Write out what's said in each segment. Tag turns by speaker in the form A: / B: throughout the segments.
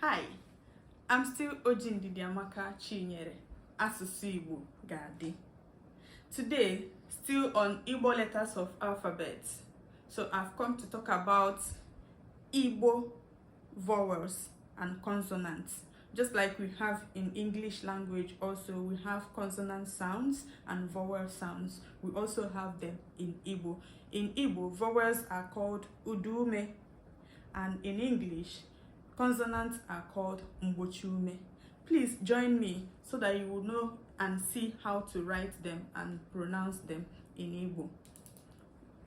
A: Hi, I'm still Oji Ndidiamaka Chinyere. Asụsụ Igbo ga-adị. Today, still on Igbo letters of alphabet. So I've come to talk about Igbo vowels and consonants. Just like we have in English language also, we have consonant sounds and vowel sounds. We also have them in Igbo. In Igbo, vowels are called ụdaume, and in English, consonants are called mgbochiume. Please join me so that you will know and see how to write them and pronounce them in Igbo.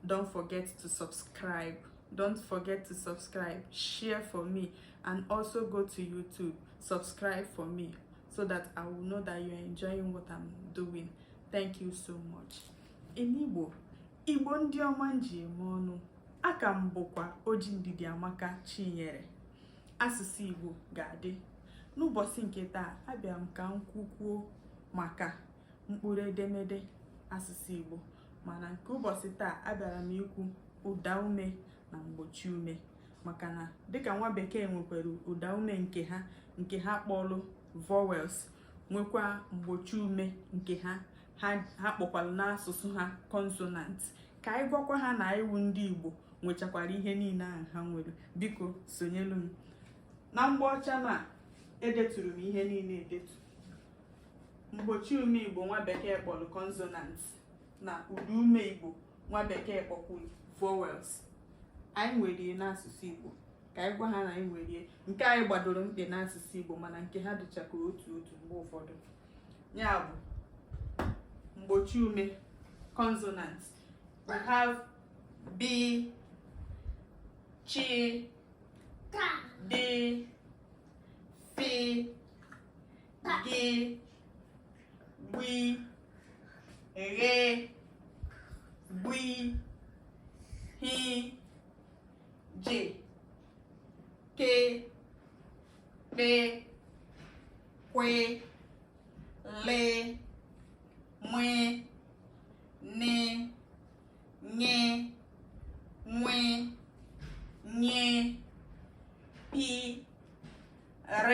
A: Don't forget to subscribe. Don't forget to subscribe, share for me, and also go to YouTube, subscribe for me so that I will know that you're enjoying what I'm doing. Thank you so much. In Igbo, Igbo ndị ọma nji eme ọnụ, aka m bụkwa Oji Ndidiamaka Chinyere. Asụsụ Igbo ga-adị. N'ụbọchị nke taa, abịara m ka m kwukwuo maka mkpụrụ edemede asụsụ Igbo, mana nke ụbọchị taa, abịara m ikwu ụda ume na mgbochi ume, maka na dịka nwa bekee nwekwara ụda ume nke ha kpọrọ vowels, nwekwa mgbochi ume nke ha ha kpọkwara n'asụsụ ha consonant, ka anyị gwakwa ha na iwu ndị Igbo nwechakwara ihe niile ahụ ha nwere. Biko sonyelu m na mgba ọcha na edeturu m ihe niile edetu: mgbochi ume Igbo nwa bekee kpọrọ consonant na ụda ume Igbo nwa bekee kpọkwuru vowels. Anyị nwere n'asụsụ Igbo, ka anyị gwa ha na anyị nwere nke anyị gbadoro mkpe n'asụsụ Igbo, mana nke ha dịcha ka otu otu mgbe ụfọdụ. Ya bụ mgbochi ume, consonant, we have b, ch, d, f, g, w, gh, gb, h, j, k, p, q, l, m, n, ṅ, nw, ny, p, r,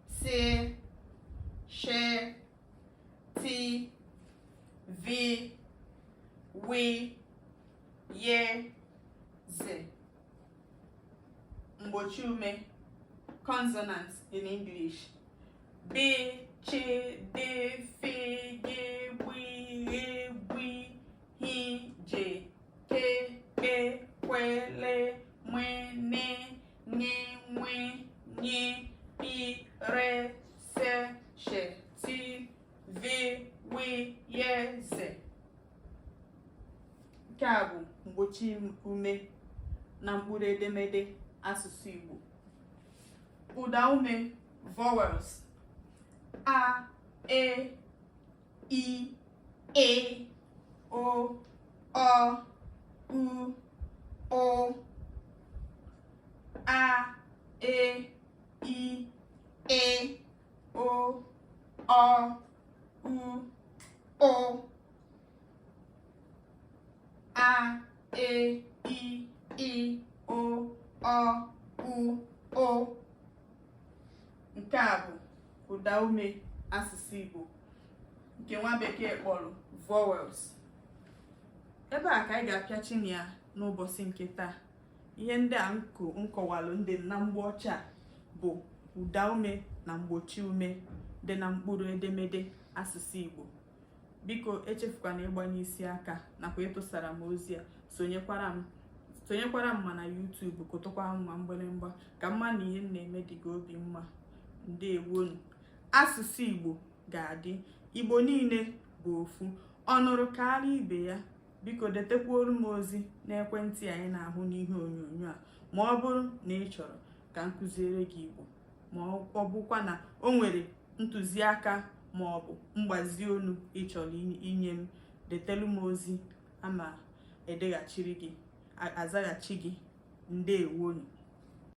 A: s, sh, t, v, w, y, z. Mgbochi ume, consonants in English: b, ch, d, f, g, w, gh, gb, h, j, k, p, q, l, m, n, ṅ, nw, ny, p, r, s, sh, t, v, w, y, z. Nke a bụ mgbochi ume na mkpụrụ edemede asụsụ Igbo. Ụda ume, vowels: a, e, i, e, o, ọ, u, ụ. A, e, i, e, o, ọ, u, ụ. A, e, i, i, o, ọ, u, ụ. Nke a bụ ụda ume asụsụ Igbo nke nwa bekee kpọrọ vowels. Ebe a ka anyị ga-apịachi na ya n'ụbọchị nke taa. Ihe ndị a nkọwalụ ndị na mgba ọcha bụ ụda ume na mgbochi ume dị na mkpụrụ edemede asụsụ Igbo. Biko echefukwana ịgbanye isi aka nakwa ịtụsara m ozi a. Sonyekwara m ma na YouTube, kụtụkwa m ma mgbịrịmgba ka mma na ihe m na-eme dị gị obi mma. Ndewonu. Asụsụ Igbo ga-adị. Igbo niile bụ ofu, ọ nụrụ karịa ibe ya. Biko detekwuoro m ozi n'ekwentị anyị na-ahụ n'ihe onyonyo a, ma ọ bụrụ na ị chọrọ ka m kụziere gị Igbo, ma ọ bụkwa na o nwere ntụziaka ma ọ bụ mgbazi olu ị chọrọ inye m. Detelu m ozi, ama edeghachiri gị, azaghachi gị. Ndewonu.